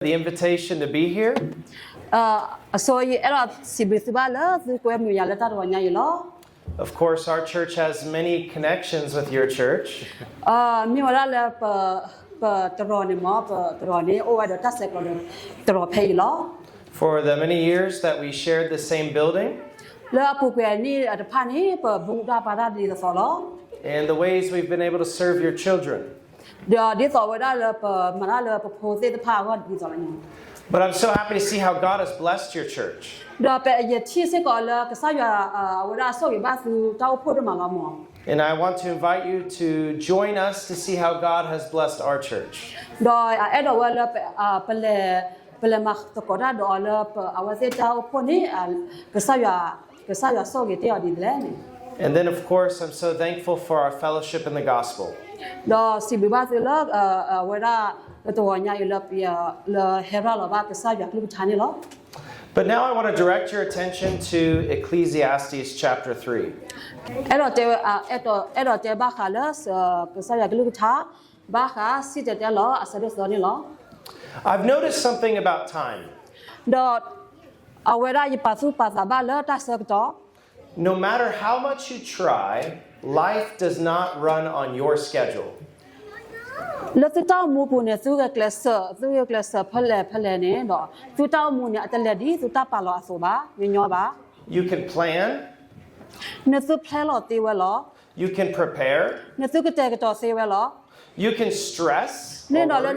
the invitation to be here. အဆိယအဲၣ်ဒိးစံးဘျုးသုဘၣ်လၢသုကွဲမုာ်ယၤလၢတၢ်တဂီၤညါအံၤလီၤ. Of course, our church has many connections with your church. မ့ၢ်ဝဲဒၣ်လၢ ပတရၢ်န့ၣ်မ့ၢ် ပတရၢ်န့ၣ် အိၣ်ဝဲဒီးတၢ်ဆဲးကျိးဒီးတရၢ်ဖဲအံၤလီၤ. For the many years that we shared the same building. လၢအပူၤကွံာ်အနံၣ်တဖၣ်န့ၣ် ပဘူးတၢ်ပာ်တၢ်ဒ်သိးသိးလီၤ. And the ways we've been able to serve your children. ဒီးဒ်သိးဝဲဒၣ်လၢပမၤတၢ်လၢပဖိသ့ၣ်တဖၣ်အဂီၢ်ဒ်သိးလီၤ. But I'm so happy to see how God has blessed your church. ဒီးပယထံၣ်စ့ၢ်ကီးလၢကစၢ်ယွၤ အဝဲဒၣ်ဆိၣ်ဂ့ၤဘၣ်သုတၢ်အိၣ်ဖှိၣ်ဒိၣ်မးလီၤမး. And I want to invite you to join us to see how God has blessed our church. ဒီးအအဲၣ်ဒိးဝဲလၢ ပလဲၤ ပလဲၤမၤသကိးတၢ်ဒီးအီၤလၢ အဝဲသ့ၣ်တၢ်အိၣ်ဖှိၣ်န့ၣ် ကစၢ်ယွၤ ကစၢ်ယွၤဆိၣ်ဂ့ၤတ့ၢ်အီၤဒ်လဲၣ်န့ၣ်. And then, of course, I'm so thankful for our fellowship in the gospel. ဒီးစံးဘျုးဘၣ်သုလၢ အဝဲဒၣ် လၢတဂီၤညါအံၤလၢ လၢဟဲရၤလီၤဘၣ်ကစၢ်ယွၤကလုၢ်ကထါန့ၣ်လီၤ. But now I want to direct your attention to Ecclesiastes chapter three. အဲၣ်ဒိးတဲ အဲၣ်ဒိးတဲဘၣ်ဃးလၢ ကစၢ်ယွၤကလုၢ်ကထါ ဘၣ်ဃးစံၣ်တဲၤတဲလီၤအဆၢဒိၣ်သၢန့ၣ်လီၤ. I've noticed something about time. ဒီး အဝဲဒၣ်ယပာ်သူၣ်ပာ်သးဘၣ်လၢတၢ်ဆၢကတီၢ် No matter how much you try, life does not run on your schedule. လၢသုတၢ်အိၣ်မူပူၤန့ၣ် သုဂဲၤကျဲးစၢး သုဂဲၤကျဲးစၢးဖဲလဲၣ်ဖဲလဲၣ်န့ၣ်ဒီး သုတၢ်အိၣ်မူန့ၣ် အတလဲၤဒ်သုတၢ်ပာ်လီၤအသိးဘၣ် ညီညီဘၣ်. You can plan. နသု plan လီၤသ့ဝဲလီၤ. You can prepare. နသုကတဲာ်ကတီၤသ့ဝဲလီၤ. You can stress. န့ၣ်ဒီးလၢ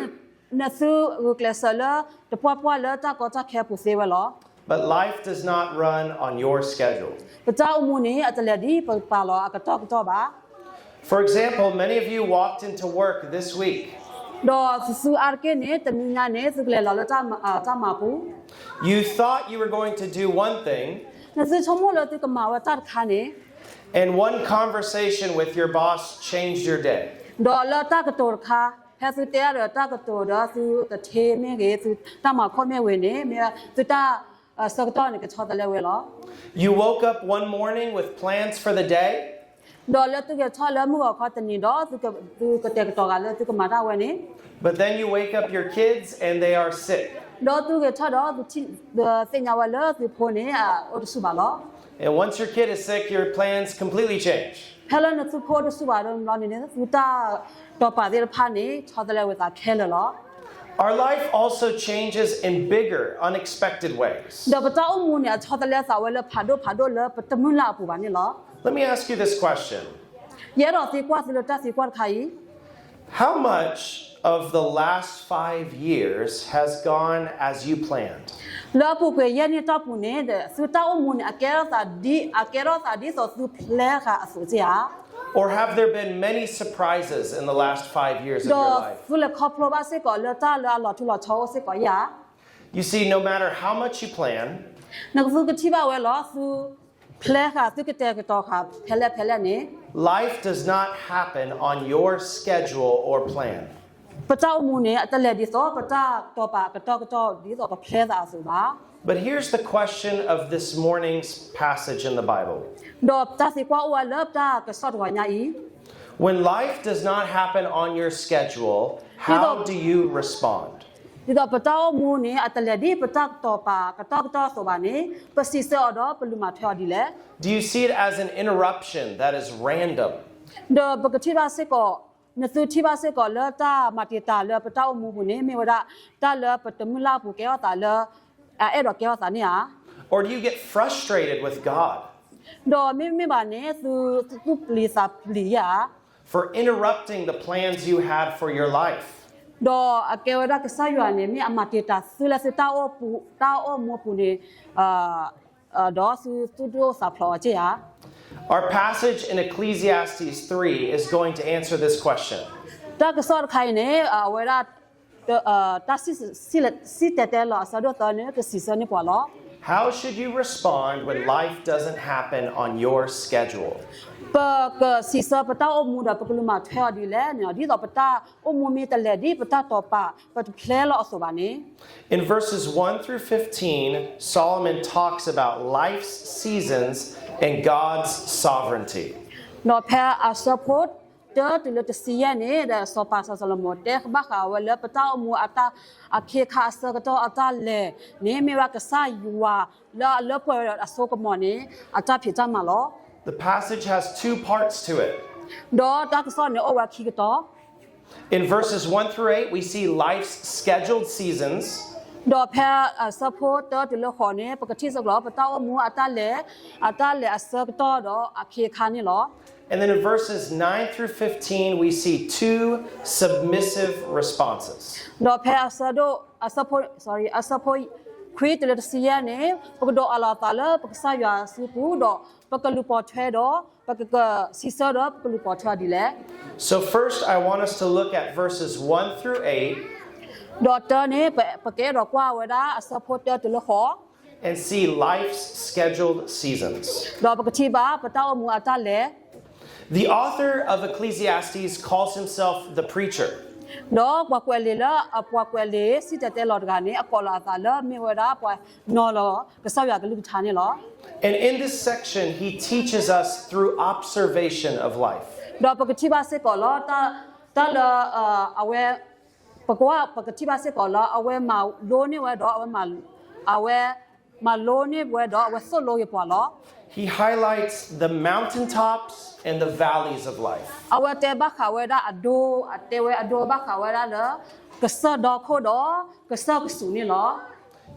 နသုဂုာ်ကျဲးစၢးလၢ တပှၢ်ပှၢ်လၢတၢ်ကီတၢ်ခဲအပူၤသ့ဝဲလီၤ. But life does not run on your schedule. ပတၢ်အိၣ်မူန့ၣ် အတလဲၤဒ်ပပာ်လီၤအကတီၢ်ကတီၢ်ဘၣ်. For example, many of you walked into work this week. ဒီးသုသုအါတက့ၢ်န့ၣ် တနံၤညါန့ၣ် သုကလဲၤလီၤလၢ တၢ်မၤပူၤ. You thought you were going to do one thing. နသုဆိကမိၣ်လၢသုကမၤဝဲတၢ်တခါန့ၣ် And one conversation with your boss changed your day. ဒီးလၢတၢ်ကတိၤတခါ ဖဲသုတဲအါဒီးတၢ်ကတိၤဒီးသုတထ့မ့ၢ်ဂ့ၤ သုတၢ်မၤခိၣ်မ့ၢ်ဝ့ၤန့ၣ် မ့ၢ်သုတၢ်ဆၢကတီၢ်န့ၣ်ကဆီတလဲဝဲလီၤ. You woke up one morning with plans for the day. ဒီးလၢသုဂဲၤထီၣ်လၢမုၢ်ဂီၤခီတနံၤဒီး သုကတဲာ်ကတီၤဂၤလၢသုကမၤတၢ်ဝဲန့ၣ် But then you wake up your kids and they are sick. ဒီးသုဂဲၤထီၣ်ဒီး သ့ၣ်ညါဝဲလၢသုဖိန့ၣ် အိၣ်တဆူၣ်ဘၣ်လီၤ. And once your kid is sick, your plans completely change. ဖဲလၢနသုဖိတဆူၣ်ဘၣ်ဒီးန့ၣ် သုတၢ်တိာ်ပာ်သ့ၣ်တဖၣ်န့ၣ် ဆီတလဲဝဲသးခဲလၢာ်လီၤ. Our life also changes in bigger, unexpected ways. ဒီးပတၢ်အိၣ်မူန့ၣ် အဆီတလဲသးဝဲလၢဖးဒိၣ်ဖးဒိၣ်လၢပတမုၢ်လၢ်အပူၤဘၣ်န့ၣ်လီၤ. Let me ask you this question. ယအဲၣ်ဒိးသံကွၢ်သုလၢတၢ်သံကွၢ်တခါအံၤ How much of the last five years has gone as you planned? လၢအပူၤကွံာ်ယဲၢ်နံၣ်တီၢ်ပူၤန့ၣ် သုတၢ်အိၣ်မူန့ၣ် အကဲထီၣ်သးဒ် အကဲထီၣ်သးဒ်သိးသု plan ဃာ်အသိးဧါ. Or have there been many surprises in the last five years of your life? ဒီးသုလဲၤခီဖျိဘၣ်စ့ၢ်ကီးလၢတၢ်လၢအလီၤထူလီၤဆီအိၣ်စ့ၢ်ကီးဧါ. You see, no matter how much you plan, နကသုကထံၣ်ဘၣ်ဝဲလီၤ သု plan ဃာ် သုကတဲာ်ကတီၤဃာ်ဖဲလဲၣ်ဖဲလဲၣ်န့ၣ် Life does not happen on your schedule or plan. ပတၢ်အိၣ်မူန့ၣ် အတလဲၤဒ်သိး ပတၢ်တိာ်ပာ်အကတီၢ်ကတီၢ်ဒ်သိးပ plan သးအသိးဘၣ်. But here's the question of this morning's passage in the Bible. ဒီးတၢ်သံကွၢ်အိၣ်ဝဲလၢတၢ်ကစီၣ်တဂီၤညါအံၤ When life does not happen on your schedule, how do you respond? ဒ်သိးပတၢ်အိၣ်မူန့ၣ် အတလဲၤဒ်ပတၢ်တိာ်ပာ်အကတီၢ်ကတီၢ်အသိးဘၣ်န့ၣ် ပစံးဆၢအီၤဒီးပလူၤမၤထွဲအီၤဒ်လဲၣ်. Do you see it as an interruption that is random? ဒီးပကထံၣ်ဘၣ်စ့ၢ်ကီး နသုထံၣ်ဘၣ်စ့ၢ်ကီးလၢတၢ်မၤတံာ်တာ်လၢပတၢ်အိၣ်မူပူၤန့ၣ် မ့ၢ်ဝဲဒၣ် တၢ်လၢပတမုၢ်လၢ်အပူၤကဲထီၣ်သးလၢ အအဲၣ်ဒိးကဲထီၣ်သးန့ၣ်ဧါ. Or do you get frustrated with God? ဒီးမ့မ့ၢ်ဘၣ်န့ၣ် သုသူၣ်ပျံၤသးပျံၤဧါ. For interrupting the plans you had for your life. ဒီးအကဲဝဲဒၣ်ကစၢ်ယွၤန့ၣ် မ့ၢ်အမၤတံာ်တာ်သုလၢသုတၢ်အိၣ်ပူၤ တၢ်အိၣ်မူပူၤန့ၣ် ဒီးသုသူၣ်ဒိၣ်သးဖျိးအီၤက့ၢ်ဧါ. Our passage in Ecclesiastes three is going to answer this question. တၢ်ကစီၣ်တခါအံၤန့ၣ် အဝဲဒၣ် တၢ်စံၣ်တဲၤတဲလီၤအဆၢဒိၣ်သၢန့ၣ် ကစံးဆၢန့ၢ်ပှၤလီၤ. How should you respond when life doesn't happen on your schedule? ပကစံးဆၢပတၢ်အိၣ်မူဒီးပကလူၤမၤထွဲအီၤဒ်လဲၣ်န့ၣ် ဒ်သိးပတၢ်အိၣ်မူမ့ၢ်တလဲၤဒ်ပတၢ်တိာ်ပာ် ပတ plan လီၤအသိးဘၣ်န့ၣ် In verses one through fifteen, Solomon talks about life's seasons and God's sovereignty. ဒီးဖဲအဆၢဖိ တၢတုၤလၢတဆံယဲၢ်န့ၣ် ဒီးစီၤပၤစီၤၡလိၤမိၤတဲဘၣ်ဃးဝဲလၢပတၢ်အိၣ်မူအတၢ်အခ့အခါအဆၢကတီၢ်အတၢ်လဲၤန့ၣ် မ့ၢ်ဝဲကစၢ်ယွၤလၢအလၢပှဲၤဝဲဒီးအစိကမီၤန့ၣ် အတၢ်ဖံးတၢ်မၤလီၤ. The passage has two parts to it. ဒီးတၢ်ကစီၣ်န့ၣ်အိၣ်ဝဲခံကတီၢ် In verses one through eight, we see life's scheduled seasons. ဒီးဖဲအဆၢဖိတၢတုၤလၢဃိးန့ၣ် ပကထံၣ်စ့ၢ်ကီးလီၤ ပတၢ်အိၣ်မူအတၢ်လဲၤ, အတၢ်လဲၤအဆၢကတီၢ်ဒီးအခ့အခါန့ၣ်လီၤ. And then in verses nine through fifteen, we see two submissive responses. ဒီးဖဲအဆၢဒိၣ်, အဆၢဖိ, sorry, အဆၢဖိခွံတုၤလၢတဆံယဲၢ်န့ၣ် ပကဒိးအးလီၤအသးလၢပကစၢ်ယွၤစုပူၤ ဒီးပကလူၤပိာ်ထွဲဒီး ပက, ကစံးဆၢဒီးပကလူၤပိာ်ထွဲအီၤဒ်လဲၣ်. So first, I want us to look at verses one through eight ဒီးတၢ်န့ၣ် ပ, ပကအဲၣ်ဒိးကွၢ်ဝဲဒၣ်အဆၢဖိတၢတုၤလၢဃိး and see life's scheduled seasons. ဒီးပကထံၣ်ဘၣ်ပတၢ်အိၣ်မူအတၢ်လဲၤ The author of Ecclesiastes calls himself the preacher. ဒီးပှၤကွဲးလံာ်လၢအပှၤကွဲးလံာ်စံၣ်တဲၤတဲလီၤတဂၤန့ၣ် အကိးလီၤအသးလၢမ့ၢ်ဝဲဒၣ်ပှၤနီၤလီၤကစၢ်ယွၤကလုၢ်ကထါန့ၣ်လီၤ. And in this section, he teaches us through observation of life. ဒီးပကထံၣ်ဘၣ်စ့ၢ်ကီးလီၤ တၢ်လၢအဝဲ, ပက, ပကထံၣ်ဘၣ်စ့ၢ်ကီးလၢအဝဲမၤလိန့ၢ်ဝဲဒီးအဝဲမၤ, အဝဲမၤလိန့ၢ်ဝဲဒီးအဝဲသိၣ်လိက့ၤပှၤလီၤ. He highlights the mountaintops and the valleys of life. အဝဲတဲဘၣ်ဃးဝဲဒၣ်အဒိ, အတဲဝဲအဒိဘၣ်ဃးဝဲဒၣ်လၢ ကစၢၢ်ဒီခိၣ်ဒီးကစၢၢ်ကစူၤန့ၣ်လီၤ.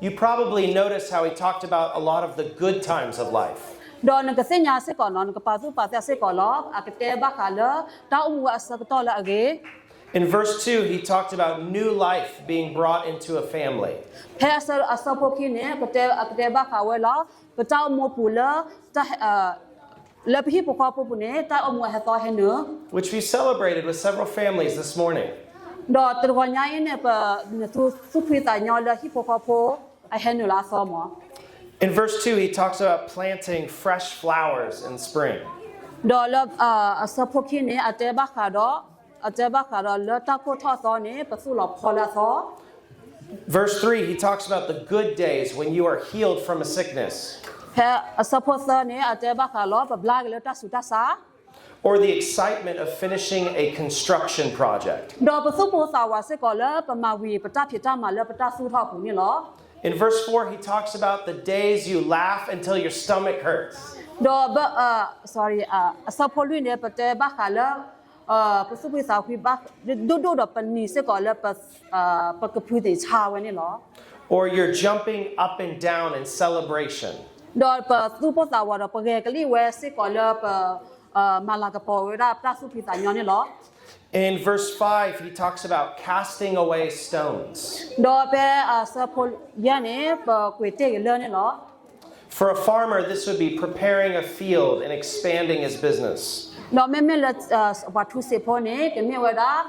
You probably noticed how he talked about a lot of the good times of life. ဒီးနကသ့ၣ်ညါစ့ၢ်ကီးနီၤ, နကပာ်သူၣ်ပာ်သးစ့ၢ်ကီးလီၤ အကတဲဘၣ်ဃးလၢတၢ်အိၣ်မူအဆၢကတီၢ်လၢအဂ့ၤ In verse two, he talked about new life being brought into a family. ဖဲအဆၢဖိခံန့ၣ် အကတဲဘၣ်ဃးဝဲလီၤ ပတၢ်အိၣ်မူပူၤလၢ, လၢပဟံၣ်ဖိဃီဖိပူၤန့ၣ် တၢ်အိၣ်မူအဟဲသီဟဲနုာ် which we celebrated with several families this morning. ဒီးတဂီၤညါအံၤန့ၣ် ပနသူၣ်ဖှံသးညီလၢဟံၣ်ဖိဃီဖိအဟဲနုာ်လၢအသီမး In verse two, he talks about planting fresh flowers in spring. ဒီးလၢအဆၢဖိခံန့ၣ် အတဲဘၣ်ဃးဒီး, အတဲဘၣ်ဃးဒီးလၢတၢ်ကိၢ်ထီၣ်အသီန့ၣ် ပသူၣ်လီၤဖီလၢအသီ Verse three, he talks about the good days when you are healed from a sickness. ဖဲအဆၢဖိသၢန့ၣ် အတဲဘၣ်ဃးလီၤ ပဘျါက့ၤလၢတၢ်ဆူးတၢ်ဆါ Or the excitement of finishing a construction project. ဒီးပသူၣ်ပိၢ်သးဝးစ့ၢ်ကီးလၢပမၤဝံၤပတၢ်ဖံးတၢ်မၤလၢပတၢ်သူၣ်ထီၣ်အပူၤန့ၣ်လီၤ. In verse four, he talks about the days you laugh until your stomach hurts. ဒီး, sorry, အဆၢဖိလွံၢ်န့ၣ် ပတဲဘၣ်ဃးလၢ ပသူၣ်ဖှံသးညီ ဒိၣ်ဒိၣ်ဒီးပနံၤစ့ၢ်ကီးလၢ ပကဖုသံးဆါဝဲန့ၣ်လီၤ. Or you're jumping up and down in celebration. ဒီးပသူၣ်ပိၢ်သးဝးဒီးပဂဲၤကလံၣ်ဝဲစ့ၢ်ကီးလၢပ, မၤလၤကပီၤဝဲဒၣ်ပတၢ်သူၣ်ဖှံသးညီန့ၣ်လီၤ. In verse five, he talks about casting away stones. ဒီးဖဲအဆၢဖိယဲၢ်န့ၣ် ပကွံာ်တ့ၢ်က့ၤလၢန့ၣ်လီၤ. For a farmer, this would be preparing a field and expanding his business. ဒီးမ့မ့ၢ်လၢပှၤထူစံးဖိန့ၣ် ကမ့ၢ်ဝဲဒၣ်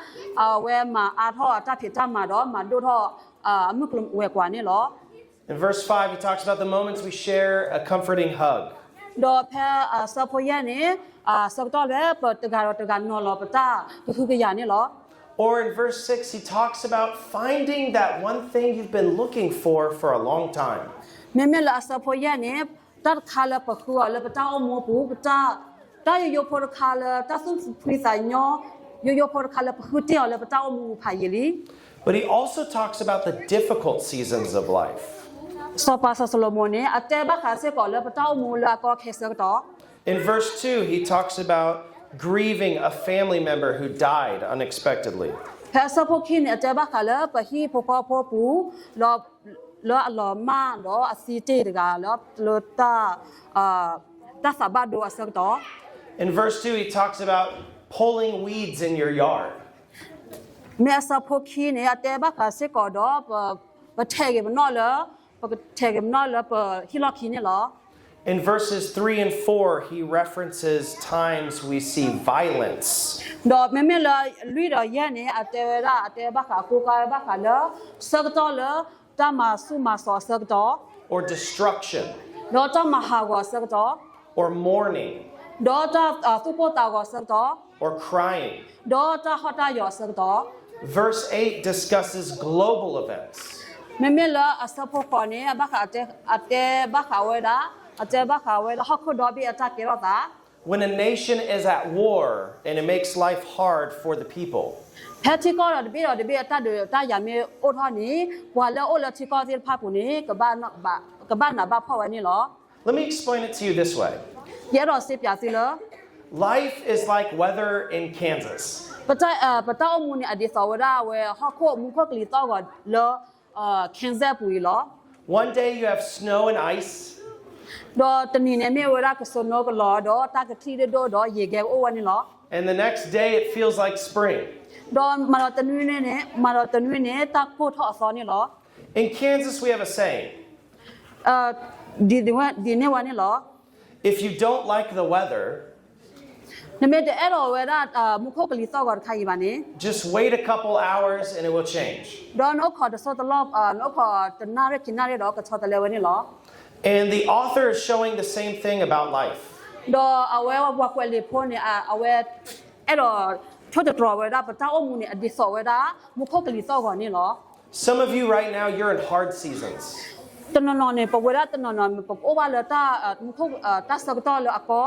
အဝဲမၤအါထီၣ်အတၢ်ဖံးတၢ်မၤဒီး မၤဒိၣ်ထီၣ်အမုၢ်ကျိၤဝဲၤကွာ်န့ၣ်လီၤ. In verse five, he talks about the moments we share a comforting hug. ဒီးဖဲအဆၢဖိယဲၢ်န့ၣ် အဆၢကတီၢ်လၢပတဂၤဒီးတဂၤနီၤလီၤပတၢ်ကဟုကယာ်န့ၣ်လီၤ. Or in verse six, he talks about finding that one thing you've been looking for for a long time. မ့မ့ၢ်လၢအဆၢဖိယဲၢ်န့ၣ် တၢ်တခါလၢပဃုအီၤလၢပတၢ်အိၣ်မူပူၤ, တၢ်ယိယိဖိတခါလၢတၢ်သူၣ်ဖှံသးညီ, ယိယိဖိတခါလၢပဃုတ့ၢ်အီၤလၢပတၢ်အိၣ်မူပူၤဖးယံာ်လံ. But he also talks about the difficult seasons of life. စီၤပၤစီၤၡလိၤမိၤန့ၣ် အတဲဘၣ်ဃးစ့ၢ်ကီးလၢပတၢ်အိၣ်မူလၢအကီခဲအဆၢကတီၢ် In verse two, he talks about grieving a family member who died unexpectedly. ဖဲအဆၢဖိခံန့ၣ် အတဲဘၣ်ဃးလၢပဟံၣ်ဖိဃီဖိပူၤ လၢအလီၤမၢ်ဒီးအသံတ့ၢ်တဂၤလၢ လၢတၢ်, တၢ်သးဘၣ်ဒိအဆၢကတီၢ် In verse two, he talks about pulling weeds in your yard. မ့ၢ်အဆၢဖိခံန့ၣ် အတဲဘၣ်ဃးစ့ၢ်ကီးဒီး ပထဲးက့ၤပနီၣ်လၢ, ပကထဲးက့ၤပနီၣ်လၢပဟံၣ်လီၢ်ခံန့ၣ်လီၤ. In verses three and four, he references times we see violence. ဒီးမ့မ့ၢ်လၢလွံၢ်ဒီးယဲၢ်န့ၣ် အတဲဝဲဒၣ်, အတဲဘၣ်ဃး, ကိးကါဝဲဘၣ်ဃးလၢ ဆၢကတီၢ်လၢတၢ်မၤဆူၣ်မၤစီၤအဆၢကတီၢ်, or destruction. ဒီးတၢ်မၤဟးဂီၤအဆၢကတီၢ်, or mourning. ဒီးတၢ်သူၣ်ပိၢ်သးဝးအဆၢကတီၢ်, or crying. ဒီးတၢ်ဟီၣ်တၢ်ယီၤအဆၢကတီၢ်. Verse eight discusses global events. မ့မ့ၢ်လၢအဆၢဖိဃိးန့ၣ် အဘၣ်ဃး, အတဲဘၣ်ဃးဝဲဒၣ်, အတဲဘၣ်ဃးဝဲဒၣ်ဟီၣ်ခိၣ်ဒီဘ့ၣ်အတၢ်ကဲထီၣ်သး When a nation is at war and it makes life hard for the people, ဖဲထံကီၢ်ဒီးတဘ့ၣ်ဒီးတဘ့ၣ်အတၢ်ဒုးတၢ်ယၤမ့ၢ်အိၣ်ထီၣ်န့ၣ်, ပှၤလၢအအိၣ်လၢထံကီၢ်သ့ၣ်တဖၣ်အပူၤန့ၣ် ကဘၣ်နးဘၣ်ဖှီၣ်ဝဲန့ၣ်လီၤ. Let me explain it to you this way. ယအဲၣ်ဒိးစံးပၠးသုလၢ Life is like weather in Kansas. ပတၢ်အၢပတၢ်အိၣ်မူန့ၣ် အဒ်သိးဝဲဒၣ်အဝဲဟီၣ်ခိၣ်မူခိၣ်ကလံၤသီၣ်ဂီၤလၢ Kansas အပူၤအံၤလီၤ. One day you have snow and ice. ဒီးတနံၤန့ၣ်မ့ၢ်ဝဲဒၣ်ကစိာ်နိကလီၤ ဒီးတၢ်ကထံၣ်ဒိၣ်ဒိၣ်ဒီးယံာ်ကဲကအိၣ်ဝဲန့ၣ်လီၤ. And the next day it feels like spring. ဒီးမၤဒီးတနွံန့ၣ်, မၤဒီးတနွံန့ၣ် တၢ်ကိၢ်ထီၣ်အသီန့ၣ်လီၤ. In Kansas we have a saying. ဒ်န့ၣ်ဝဲန့ၣ်လီၤ. If you don't like the weather, နမ့ၢ်တအဲၣ်ဒိးဝဲဒၣ်မူခိၣ်ကလံၤသီၣ်ဂီၤတခါအံၤဘၣ်န့ၣ်, just wait a couple hours and it will change. ဒီးနအိၣ်ခိးတစိၢ်တလီၢ်, နအိၣ်ခိးတနၣ်ရံၣ်ခံနၣ်ရံၣ်ဒီးကဆီတလဲဝဲန့ၣ်လီၤ. And the author is showing the same thing about life. ဒီးအဝဲပှၤကွဲးလံာ်ဖိန့ၣ် အဝဲအဲၣ်ဒိးထိၣ်သတြီၤဝဲဒၣ် ပတၢ်အိၣ်မူန့ၣ် အဒ်သိးဝဲဒၣ်မူခိၣ်ကလံၤသီၣ်ဂီၤန့ၣ်လီၤ. Some of you right now, you're in hard seasons. တနီၤနီၤန့ၣ် ပဝဲဒၣ်တနီၤနီၤ ပကအိၣ်ဘၣ်လၢ တၢ်ဆၢကတီၢ်လၢအကီ,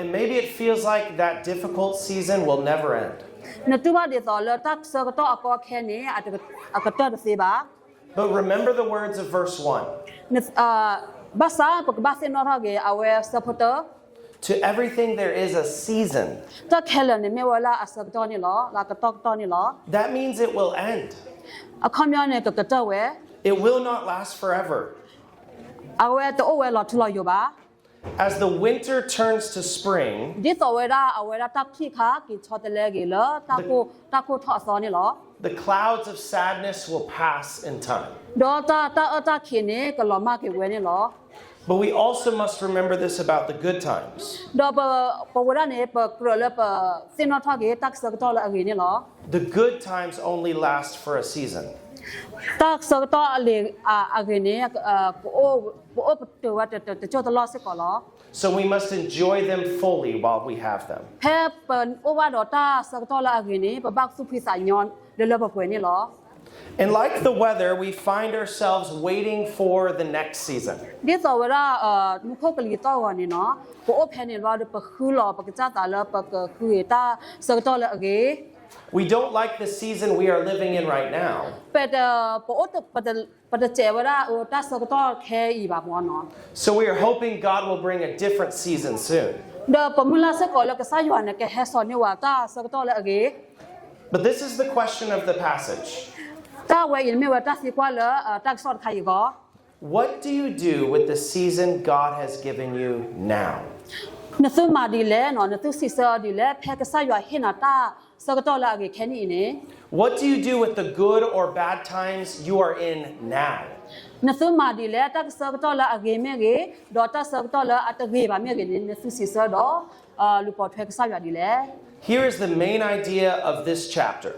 And maybe it feels like that difficult season will never end. နတူၢ်ဘၣ်ဒ်သိးလၢတၢ်ဆၢကတီၢ်အကီအခဲန့ၣ် အကတၢၢ်တသ့ဘၣ်. But remember the words of verse one. ဘၣ်ဆၣ်ပကဘၣ်သ့ၣ်နီၣ်ထီၣ်က့ၤ အဝဲဆၢဖိတၢ To everything there is a season. တၢ်ခဲလၢာ်န့ၣ်မ့ၢ်ဝဲလၢအဆၢကတီၢ်န့ၣ်လီၤ, လၢအကတီၢ်ကတီၢ်န့ၣ်လီၤ. That means it will end. အခီပညီန့ၣ် ကကတၢၢ်ဝဲ, It will not last forever. အဝဲတအိၣ်ဝဲလီၤထူလီၤယိာ်ဘၣ်. As the winter turns to spring, ဒ်သိးဝဲဒၣ်အဝဲဒၣ်တၢ်ခံခါက့ၤဆီတလဲက့ၤလၢ တၢ်ကိၢ်ထီၣ်အသီန့ၣ်လီၤ. The clouds of sadness will pass in time. ဒီးတၢ်အၢတၢ်ခံးန့ၣ် ကလီၤမၢ်က့ၤဝဲန့ၣ်လီၤ. But we also must remember this about the good times. ဒီးပဝဲဒၣ်န့ၣ် ပကြၢးလၢပသ့ၣ်နီၣ်ထီၣ်က့ၤ တၢ်ဆၢကတီၢ်လၢအဂ့ၤန့ၣ်လီၤ. The good times only last for a season. တၢ်ဆၢကတီၢ်အဂ့ၤန့ၣ် ပအိၣ်ပတုာ်ဝဲတစိၢ်တလီၢ်စ့ၢ်ကီးလီၤ. So we must enjoy them fully while we have them. ဖဲပအိၣ်ဘၣ်ဒီးတၢ်ဆၢကတီၢ်လၢအဂ့ၤန့ၣ် ပဘၣ်သူၣ်ဖှံသးညီလၢလၢပှဲၤပှဲၤန့ၣ်လီၤ. And like the weather, we find ourselves waiting for the next season. ဒ်သိးဝဲဒၣ် မူခိၣ်ကလံၤသီၣ်ဂီၤန့ၣ်နီၤ, ပအိၣ်ဖဲန့ၣ်ဘျီဒီး ပဃုလီၤပကစၢ်သးလၢပကဃုက့ၤတၢ်ဆၢကတီၢ်လၢအဂ့ၤ. We don't like the season we are living in right now. ပတ, ပအိၣ်တ, ပတ, ပတစဲးဝဲဒၣ်တၢ်ဆၢကတီၢ်ခဲအံၤဘၣ်မၢ်နီၤ. So we are hoping God will bring a different season soon. ဒီးပမုၢ်လၢ်စ့ၢ်ကီးလၢကစၢ်ယွၤန့ၣ် ကဟဲစိာ်န့ၢ်ဝဲတၢ်ဆၢကတီၢ်လၢအဂ့ၤ. But this is the question of the passage. တၢ်ဝဲအံၤမ့ၢ်ဝဲတၢ်သံကွၢ်လၢတၢ်ကစီၣ်တခါအံၤအဂီၢ်. What do you do with the season God has given you now? နသုမၤဒ်လဲၣ်နီၤ, နသုစံးဆၢအီၤဒ်လဲၣ်, ဖဲကစၢ်ယွၤဟ့ၣ်နၤတၢ်ဆၢကတီၢ်လၢအဂ့ၤခဲနံၣ်အံၤန့ၣ်. What do you do with the good or bad times you are in now? နသုမၤဒ်လဲၣ်, တၢ်ကဆၢကတီၢ်လၢအဂ့ၤမ့ၢ်ဂ့ၤ, ဒီးတၢ်ဆၢကတီၢ်လၢအတဂ့ၤဘၣ်မ့ၢ်ဂ့ၤန့ၣ် နသုစံးဆၢဒီး လူၤပိာ်ထွဲကစၢ်ယွၤဒ်လဲၣ်. Here is the main idea of this chapter.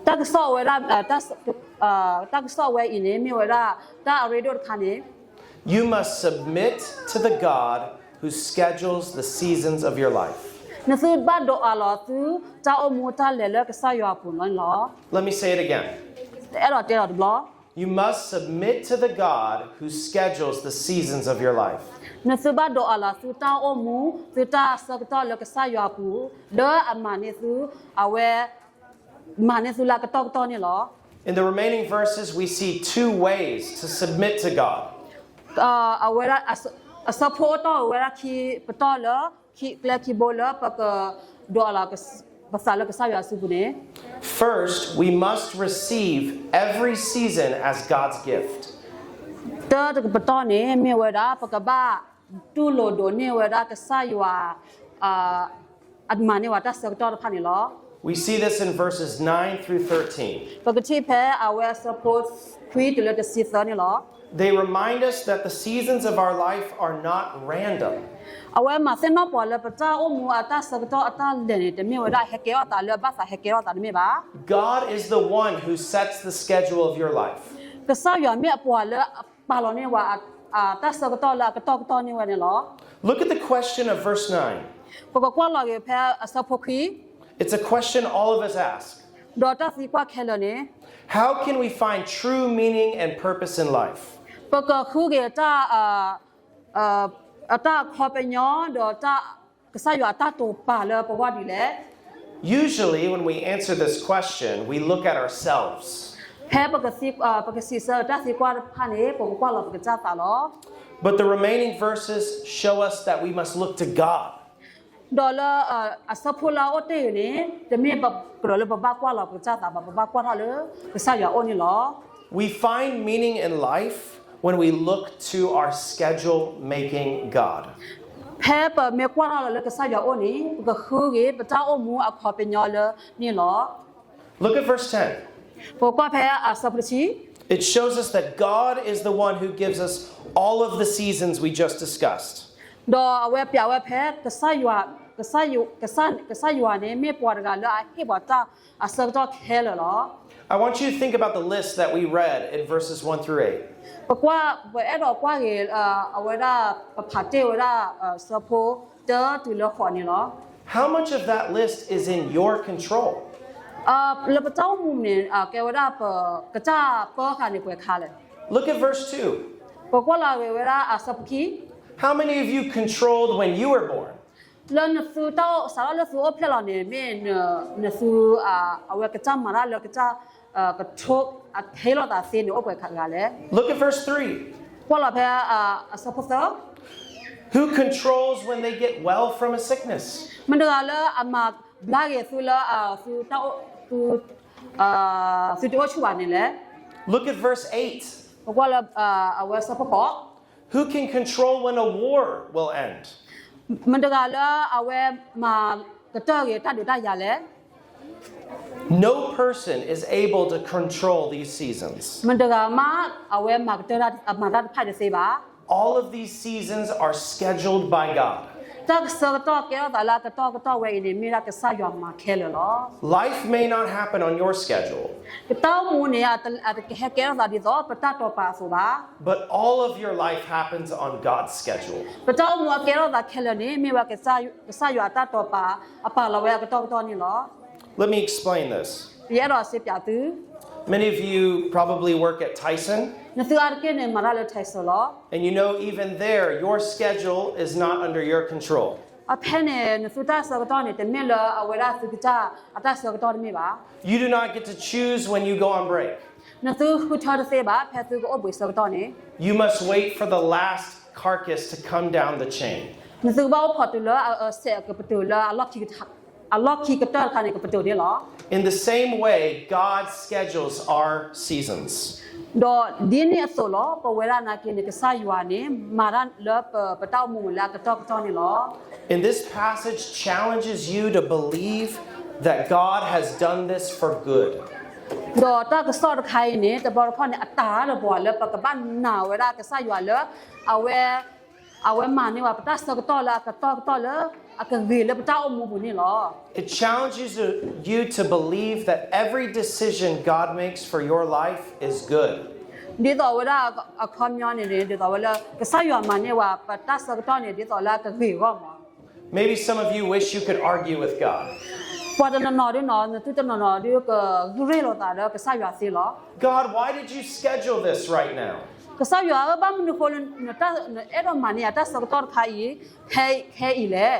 တၢ်ကစီၣ်ဝဲဒၣ်, တၢ်ကစီၣ်ဝဲအံၤန့ၣ် မ့ၢ်ဝဲဒၣ် တၢ်အရ့ဒိၣ်တခါန့ၣ်, You must submit to the God who schedules the seasons of your life. နသုဘၣ်ဒိးအးလီၤသုတၢ်အိၣ်မူတၢ်လဲၤလၢကစၢ်ယွၤအပူၤန့ၣ်လီၤ. Let me say it again. အဲၣ်ဒိးတဲလီၤတဘျီ. You must submit to the God who schedules the seasons of your life. နသုဘၣ်ဒိးအးလီၤသုတၢ်အိၣ်မူ သုတၢ်ဆၢကတီၢ်လၢကစၢ်ယွၤအပူၤ, လၢအမၤန့ၢ်သု, အဝဲ မၤန့ၢ်သုလၢအကတီၢ်ကတီၢ်န့ၣ်လီၤ. In the remaining verses, we see two ways to submit to God. အဝဲဒၣ် အဆၢဖိအိၣ်တီၢ်ဝဲဒၣ်ခံပတီၢ်လၢ ခံကျဲခံဘိလၢပကဒိးအးလီၤပသးလၢကစၢ်ယွၤစုပူၤန့ၣ်. First, we must receive every season as God's gift. တၢ်တကပတီၢ်န့ၣ် မ့ၢ်ဝဲဒၣ် ပကဘၣ်တူၢ်လိာ်ဒိးန့ၢ်ဝဲဒၣ်ကစၢ်ယွၤ အမၤန့ၢ်ဝဲတၢ်ဆၢကတီၢ်တဖၣ်န့ၣ်လီၤ. We see this in verses nine through thirteen. ပကထံၣ်ဖဲအဝဲအဆၢဖိခွံတုၤလၢတဆံသၢန့ၣ်လီၤ. They remind us that the seasons of our life are not random. အဝဲမၤသ့ၣ်နီၣ်ပှၤလၢပတၢ်အိၣ်မူအတၢ်ဆၢကတီၢ်အတၢ်လဲၤန့ၣ် တမ့ၢ်ဝဲဒၣ်ဟဲကဲထီၣ်သးလၢဘၣ်သးဟဲကဲထီၣ်သးတမ့ၢ်ဘၣ်. God is the one who sets the schedule of your life. ကစၢ်ယွၤမ့ၢ်အပှၤလၢအပာ်လီၤန့ၢ်ဝဲ တၢ်ဆၢကတီၢ်လၢအကတီၢ်ကတီၢ်န့ၢ်ဝဲန့ၣ်လီၤ. Look at the question of verse nine. ပကကွၢ်လီၤက့ၤဖဲအဆၢဖိခွံ. It's a question all of us ask. ဒီးတၢ်သံကွၢ်ခဲလၢာ်န့ၣ်, How can we find true meaning and purpose in life? ပကဃုက့ၤတၢ်, အတၢ်အခီပညီ ဒီးတၢ် ကစၢ်ယွၤအတၢ်တိာ်ပာ်လၢပဂီၢ်ဒ်လဲၣ်. Usually, when we answer this question, we look at ourselves. ဖဲပကသံ- ပကစံးဆၢတၢ်သံကွၢ်တဖၣ်န့ၣ် ပကကွၢ်လီၤပကစၢ်သးလီၤ. But the remaining verses show us that we must look to God. ဒီးလၢအဆၢဖိလၢအအိၣ်တ့ၢ်အံၤန့ၣ် တမ့ၢ်ပကြၢးလၢပဘၣ်ကွၢ်လီၤပကစၢ်သးဘၣ်, ပဘၣ်ကွၢ်ထီၣ်လၢကစၢ်ယွၤအအိၣ်န့ၣ်လီၤ. We find meaning in life when we look to our schedule making God. ဖဲပမ့ၢ်ကွၢ်ထီၣ်လီၤလၢကစၢ်ယွၤအအိၣ်န့ၣ် ပကဃုဂ့ၤပတၢ်အိၣ်မူအခီပညီလၢန့ၣ်လီၤ. Look at verse ten. ပကွၢ်ဖဲအဆၢဖိတဆံ It shows us that God is the one who gives us all of the seasons we just discussed. ဒီးအဝဲပျးဝဲဖဲ ကစၢ်ယွၤ, ကစၢ်ယွၤ, ကစၢ်, ကစၢ်ယွၤန့ၣ် မ့ၢ်ပှၤတဂၤလၢအဟ့ၣ်ပှၤတၢ်အဆၢကတီၢ်ခဲလၢာ်လီၤ. I want you to think about the list that we read in verses one through eight. ပကွၢ်, ပအဲၣ်ဒိးကွၢ်က့ၤ အဝဲဒၣ် ပဖးတ့ၢ်ဝဲဒၣ် အဆၢဖိတၢတုၤလၢဃိးန့ၣ်လီၤ. How much of that list is in your control? လၢပတၢ်အိၣ်မူန့ၣ် ကဲဝဲဒၣ်ပကစၢ်ပၢဃာ်န့ၣ်ပှဲၤခါလဲၣ်. Look at verse two. ပကွၢ်လီၤဂ့ၤဝဲဒၣ်အဆၢဖိခံ How many of you controlled when you were born? လၢနသုတၢ်အိၣ် စးထီၣ်လၢသုအိၣ်ဖျဲၣ်လီၤန့ၣ် မ့ၢ်နသု အဝဲကစၢ်မၤတၢ်လၢကစၢ် ကထိ အဟ့ၣ်လီၤသးသ့န့ၣ် အိၣ်ပှဲၤဂၤလဲၣ်. Look at verse three. ကွၢ်လီၤဖဲအဆၢဖိသၢ Who controls when they get well from a sickness? မတၤတဂၤလၢအမၤဘျါက့ၤသုလၢ သုတၢ်အိၣ် သု သုတအိၣ်ဆူၣ်ဘၣ်န့ၣ်လဲၣ်. Look at verse eight. ပကွၢ်လၢအဝဲအဆၢဖိဃိး Who can control when a war will end? မတၤတဂၤလၢအဝဲမၤကတၢၢ်ဂ့ၤတၢ်ဒုးတၢ်ယၤလဲၣ်. No person is able to control these seasons. မတၤတဂၤမး အဝဲမၤကတၢၢ်တၢ် မၤတၢ်တဖၣ်တသ့ဘၣ်. All of these seasons are scheduled by God. တၢ်ဆၢကတီၢ်ကဲထီၣ်သးလၢအကတီၢ်ကတီၢ်ဝဲအံၤန့ၣ် မ့ၢ်ဒၣ်ကစၢ်ယွၤမၤခဲလၢာ်လီၤ. Life may not happen on your schedule, ပတၢ်အိၣ်မူန့ၣ် အတကဟဲကဲထီၣ်သးဒ်သိးပတၢ်တိာ်ပာ်အသိးဘၣ်. But all of your life happens on God's schedule. ပတၢ်အိၣ်မူအကဲထီၣ်သးခဲလၢာ်န့ၣ် မ့ၢ်ဝဲကစၢ်ယွၤအတၢ်တိာ်ပာ် အပာ်လီၤဝဲအကတီၢ်ကတီၢ်န့ၣ်လီၤ. Let me explain this. ယအဲၣ်ဒိးစံးပျးသု Many of you probably work at Tyson. နသုအါတက့ၢ်န့ၣ် မၤတၢ်လၢ Tyson လီၤ. And you know, even there, your schedule is not under your control. အဖဲန့ၣ် နသုတၢ်ဆၢကတီၢ်န့ၣ် တမ့ၢ်လၢအဝဲဒၣ်သုကစၢ်အတၢ်ဆၢကတီၢ်တမ့ၢ်ဘၣ်. You do not get to choose when you go on break. နသုဃုထၢတသ့ဘၣ် ဖဲသုကအိၣ်ဘှံးဆၢကတီၢ်န့ၣ်. You must wait for the last carcass to come down the chain. နသုကဘၣ်အိၣ်ခိးတုၤလၢအအၢစဲးကပတုာ်လၢ အလီၢ်ခံကတၢၢ်တခါန့ၣ် ကပတုာ်န့ၣ်လီၤ. In the same way, God's schedules are seasons. ဒီးဒ်န့ၣ်အသိးလီၤ ပဝဲဒၣ်နာ်က့န့ၣ် ကစၢ်ယွၤန့ၣ် မၤတၢ်လၢပတၢ်အိၣ်မူလၢအကတီၢ်ကတီၢ်န့ၣ်လီၤ. In this passage challenges you to believe that God has done this for good. ဒီးတၢ်ကစီၣ်တခါအံၤန့ၣ် တဘျီတခီၣ်န့ၣ် အတၢ်ဒီးပှၤလၢပကဘၣ်နာ် ဝဲဒၣ်ကစၢ်ယွၤလၢ အဝဲ အဝဲမၤန့ၢ်ဝဲပတၢ်ဆၢကတီၢ်လၢအကတီၢ်ကတီၢ်လၢအကဂ့ၤလၢပတၢ်အိၣ်မူပူၤန့ၣ်လီၤ. It challenges you to believe that every decision God makes for your life is good. ဒ်သိးဝဲဒၣ်အခီပညီန့ၣ်န့ၣ် ဒ်သိးဝဲလၢ ကစၢ်ယွၤမၤန့ၢ်ဝဲပတၢ်ဆၢကတီၢ်န့ၣ် ဒ်သိးလၢအကဂ့ၤအဂီၢ်မး. Maybe some of you wish you could argue with God. ပှၤတနီၤနီၤဒ်နီၤ နသုတနီၤနီၤဒ်ကဂုာ်ရ့ၣ်လိာ်သးဒီးကစၢ်ယွၤသ့လီၤ. God, why did you schedule this right now? ကစၢ်ယွၤဧၢ ဘၣ်မနုၤဃိလၢ နအဲၣ်ဒိးမၤန့ၢ်ယၤတၢ်ဆၢကတီၢ်တခါအံၤ ခဲအံၤလဲၣ်.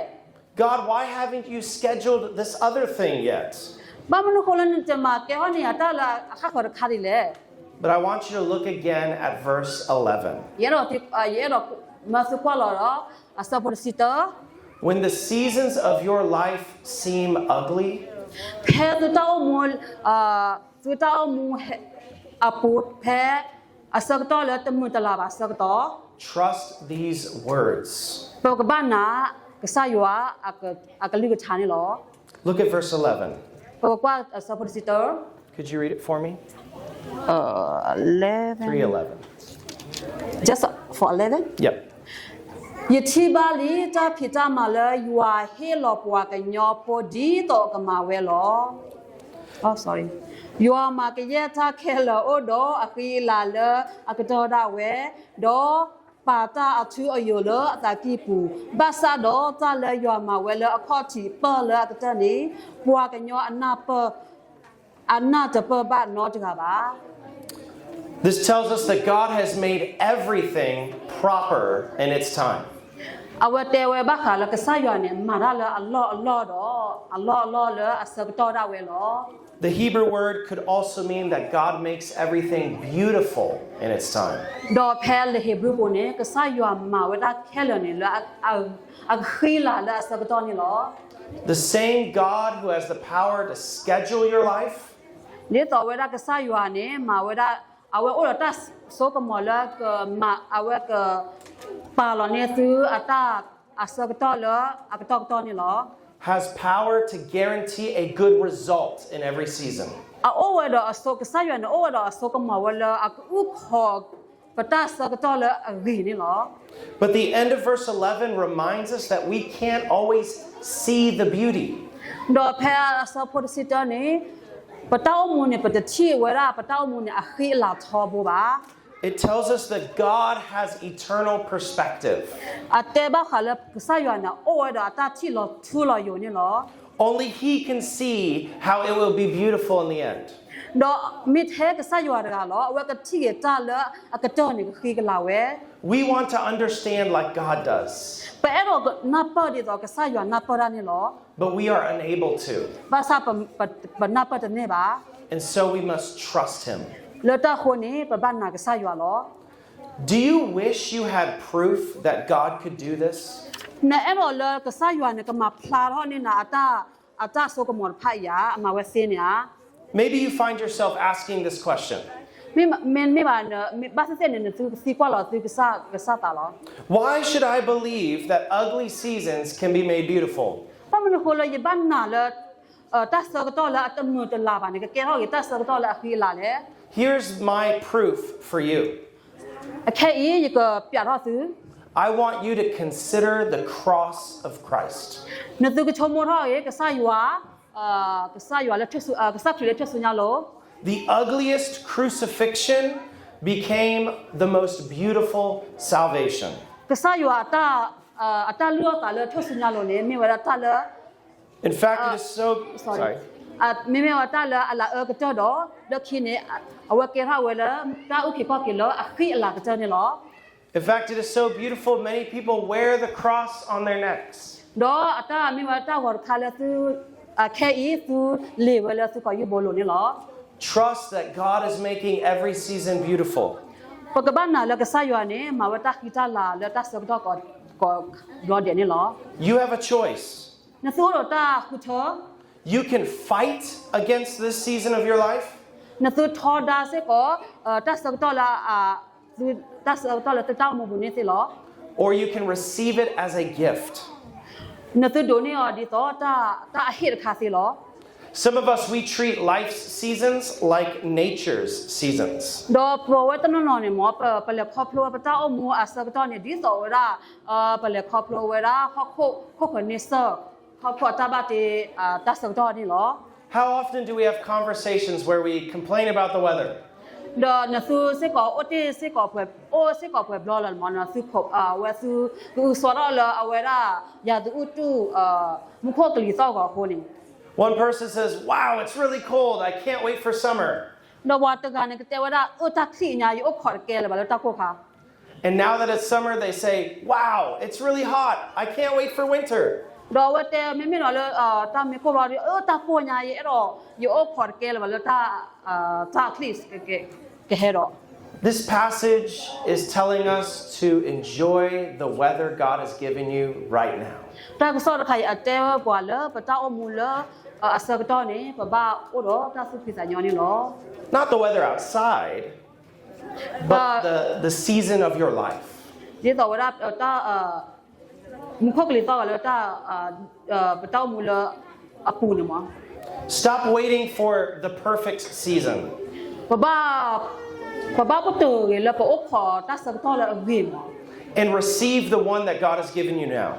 God, why haven't you scheduled this other thing yet? ဘၣ်မနုၤဃိလၢနတမၤကဲထီၣ်န့ၢ်ယၤတၢ်လၢအဃၣ်ဃၢၤတခါဒ်လဲၣ်. But I want you to look again at verse eleven. ယအဲၣ်ဒိး ယအဲၣ်ဒိးမၢသုကွၢ်လီၤဒီး အဆၢဖိတဆံတၢ When the seasons of your life seem ugly, ဖဲသုတၢ်အိၣ်မူ သုတၢ်အိၣ်မူအပူၤ ဖဲအဆၢကတီၢ်လၢတမုာ်တလၤဘၣ်အဆၢကတီၢ် trust these words. ပကဘၣ်နာ်ကစၢ်ယွၤအကလုၢ်ကထါန့ၣ်လီၤ. Look at verse eleven. ပကကွၢ်အဆၢဖိတဆံတၢ Could you read it for me? Eleven. Three eleven. Just for eleven? Yep. ယထံၣ်ဘၣ်လံတၢ်ဖံးတၢ်မၤလၢယွၤဟ့ၣ်လီၤပှၤကညီဖိဒ်သိးကမၤဝဲလီၤ. ယွၤမၤကယဲၢ်တၢ်ခဲလၢာ်အိၣ်ဒီးအဃံအလၤလၢအကတၢၢ်ဒၣ်ဝဲ, ဒီးပာ်တၢ်အထူအယိာ်လၢအသးကံၢ်ပူၤ, ဘၣ်ဆၣ်ဒီးတၢ်လၢယွၤမၤဝဲလၢအခီၣ်ထံးပၢၢ်လၢအကတၢၢ်န့ၣ်, ပှၤကညီအနၢ်ပၢၢ် အနၢ်တပၢၢ်ဘၣ်နီတဂၤဘၣ်. This tells us that God has made everything proper in its time. အဝဲတဲဝဲဘၣ်ဃးလၢကစၢ်ယွၤန့ၣ် မၤတၢ်လၢအလီၢ်အလီၢ်ဒီး အလီၢ်အလီၢ်လၢအဆၢကတီၢ်ဒၣ်ဝဲလီၤ. The Hebrew word could also mean that God makes everything beautiful in its time. ဒီးဖဲလၢဟ့းဘြူၤပူၤန့ၣ် ကစၢ်ယွၤမၤဝဲဒၣ်ခဲလၢာ်န့ၣ်လၢအကဃံလၤလၢအဆၢကတီၢ်န့ၣ်လီၤ. The same God who has the power to schedule your life ဒ်သိးဝဲဒၣ်ကစၢ်ယွၤန့ၣ် မၤဝဲဒၣ် အဝဲအိၣ်ဒီးတၢ်စိကမီၤလၢကမၤ အဝဲက ပာ်လီၤန့ၢ်သုအတၢ်အဆၢကတီၢ်လၢအကတီၢ်ကတီၢ်န့ၣ်လီၤ. Has power to guarantee a good result in every season. အအိၣ်ဝဲဒီးအစိ ကစၢ်ယွၤန့ၣ် အိၣ်ဝဲဒီးအစိကမီၤဝဲလၢအကအုၣ်ခီၣ်ပတၢ်ဆၢကတီၢ်လၢအဂ့ၤန့ၣ်လီၤ. But the end of verse eleven reminds us that we can't always see the beauty. ဒီးဖဲအဆၢဖိတဆံတၢန့ၣ် ပတၢ်အိၣ်မူန့ၣ် ပတထံၣ်ဝဲဒၣ် ပတၢ်အိၣ်မူန့ၣ် အဃံအလၤထီဘိဘၣ်. It tells us that God has eternal perspective. အတဲဘၣ်ဃးလၢကစၢ်ယွၤန့ၣ် အိၣ်ဝဲဒီးအတၢ်ထံၣ်လီၤထူလီၤယိာ်န့ၣ်လီၤ. Only He can see how it will be beautiful in the end. ဒီးမ့ၢ်ထဲကစၢ်ယွၤတဂၤလီၤ အဝဲကထံၣ်က့ၤတၢ်လၢအကတၢၢ်န့ၣ်ကဃံကလၤဝဲ. We want to understand like God does. ပအဲၣ်ဒိးနၢ်ပၢၢ်ဒ်သိးကစၢ်ယွၤနၢ်ပၢၢ်တၢ်န့ၣ်လီၤ. But we are unable to. ဘၣ်ဆၣ်ပနၢ်ပၢၢ်တန့ၢ်ဘၣ်. And so we must trust Him. လၢတၢ်အဃိန့ၣ် ပဘၣ်နာ်ကစၢ်ယွၤလီၤ. Do you wish you had proof that God could do this? နအဲၣ်ဒိးလၢကစၢ်ယွၤန့ၣ် ကမၤဖျါထီၣ်န့ၢ်နၤ အတၢ်စိကမီၤတဖၣ်အံၤဧါ, အမၤဝဲသ့န့ၣ်ဧါ. Maybe you find yourself asking this question. မ့မ့ၢ်ဘၣ်, ဘၣ်သ့ၣ်သ့ၣ်န့ၣ် နသုကသံကွၢ်လီၤသုကစၢ်သးလီၤ. Why should I believe that ugly seasons can be made beautiful? ဘၣ်မနုၤဃိလၢယဘၣ်နာ်လၢ တၢ်ဆၢကတီၢ်လၢအတမုာ်တလၤဘၣ်န့ၣ် ကကဲထီၣ်က့ၤတၢ်ဆၢကတီၢ်လၢအဃံအလၤလဲၣ်. Here's my proof for you. အခဲအံၤယကပျးထီၣ်သု. I want you to consider the cross of Christ. နသုကဆိကမိၣ်ထီၣ်က့ၤ ကစၢ်ယွၤ, ကစၢ်ယွၤလၢ, ကစၢ်ခရံာ်လၢထူၣ်စုညါလိၤ. The ugliest crucifixion became the most beautiful salvation. ကစၢ်ယွၤအတၢ်လုၢ်အီၣ်သးလၢထူၣ်စုညါလိၤန့ၣ် မ့ၢ်ဝဲဒၣ်တၢ်လၢ In fact, it is so, sorry. မ့မ့ၢ်ဝဲတၢ်လၢအလၤအၢကတၢၢ်ဒီး လၢခံန့ၣ် အဝဲကဲထီၣ်ဝဲလၢ တၢ်အုၣ်က့ၤခီၣ်က့ၤလၢအဃံအလၤကတၢၢ်န့ၣ်လီၤ. In fact, it is so beautiful, many people wear the cross on their necks. ဒီးအတၢ်မ့ၢ်ဝဲတၢ်ဂီၤတခါလၢသု, အခဲအံၤသုလ့ၢ်ဝဲလၢသုကီၢ်ယူၢ်ဘိလိၤန့ၣ်လီၤ. Trust that God is making every season beautiful. ပကဘၣ်နာ်လၢကစၢ်ယွၤန့ၣ် မၤဝဲတၢ်ဃံတၢ်လၤလၢတၢ်ဆၢကတီၢ်ကိးဘျီဒဲးန့ၣ်လီၤ. You have a choice. နသုအိၣ်ဒီးတၢ်ဃုထၢ You can fight against this season of your life. နသုထီဒါစ့ၢ်ကီး တၢ်ဆၢကတီၢ်လၢ, တၢ်ဆၢကတီၢ်လၢသုတၢ်အိၣ်မူပူၤန့ၣ်သ့လီၤ. Or you can receive it as a gift. နသုဒိးန့ၢ်အီၤဒ်သိးတၢ်အဟ့ၣ်တခါသ့လီၤ. Some of us, we treat life's seasons like nature's seasons. ဒီးပဝဲတနီၤနီၤန့ၣ်မ့ၢ် ပလဲၤခီဖျိဝဲပတၢ်အိၣ်မူအဆၢကတီၢ်န့ၣ် ဒ်သိးဝဲဒၣ် ပလဲၤခီဖျိဝဲဒၣ်ဟီၣ်ခိၣ်ခိၣ်ဃၢၤန့ဆၢၣ်, ဟီၣ်ခိၣ်အတၢ်ဘၣ်တ့ တၢ်ဆၢကတီၢ်န့ၣ်လီၤ. How often do we have conversations where we complain about the weather? ဒီးနသုစ့ၢ်ကီးအိၣ်တ့ၢ်စ့ၢ်ကီး, အိၣ်စ့ၢ်ကီးပှဲၤဘျီလီၤန့ၣ်မ့ၢ် နသု, ဝဲသုကအုကစွါထီၣ်လၢအဝဲဒၣ် ယၤသူအူတူၢ် မူခိၣ်ကလံၤသီၣ်ဂီၤအဃိန့ၣ်. One person says, wow, it's really cold, I can't wait for summer. ဒီးပှၤတဂၤန့ၣ်ကတဲဝဲဒၣ် အၢတၢ်ချံၣ်ညါ ယအိၣ်ခိးတကဲလၢၤဘၣ်လၢတၢ်ကိၢ်ခါ. And now that it's summer, they say, wow, it's really hot, I can't wait for winter. ဒီးအဝဲတဲ မ့မ့ၢ်ဒီးလၢတၢ်မ့ၢ်ကိၢ်ဘျီဒီး အၢတၢ်ကိၢ်ညါ ယအဲၣ်ဒိး ယအိၣ်ခိးတကဲလၢၤဘၣ်လၢတၢ်, တၢ်ချံၣ်ကဟဲဒီး. This passage is telling us to enjoy the weather God has given you right now. တၢ်ကစီၣ်တခါအံၤအတဲဝဲပှၤလၢပတၢ်အိၣ်မူလၢအဆၢကတီၢ်န့ၣ် ပဘၣ်အိၣ်ဒီးတၢ်သူၣ်ဖှံသးညီန့ၣ်လီၤ. Not the weather outside, but the, the season of your life. ဒ်သိးဝဲဒၣ်တၢ်, မူခိၣ်ကလံၤသီၣ်ဂီၤလၢတၢ်, ပတၢ်အိၣ်မူလၢအပူၤန့ၣ်မ့ၢ်. Stop waiting for the perfect season. ပဘၣ်, ပဘၣ်ပတုာ်ဂ့ၤလၢပအိၣ်ခိးတၢ်ဆၢကတီၢ်လၢအဂ့ၤမ့ၢ်. And receive the one that God has given you now.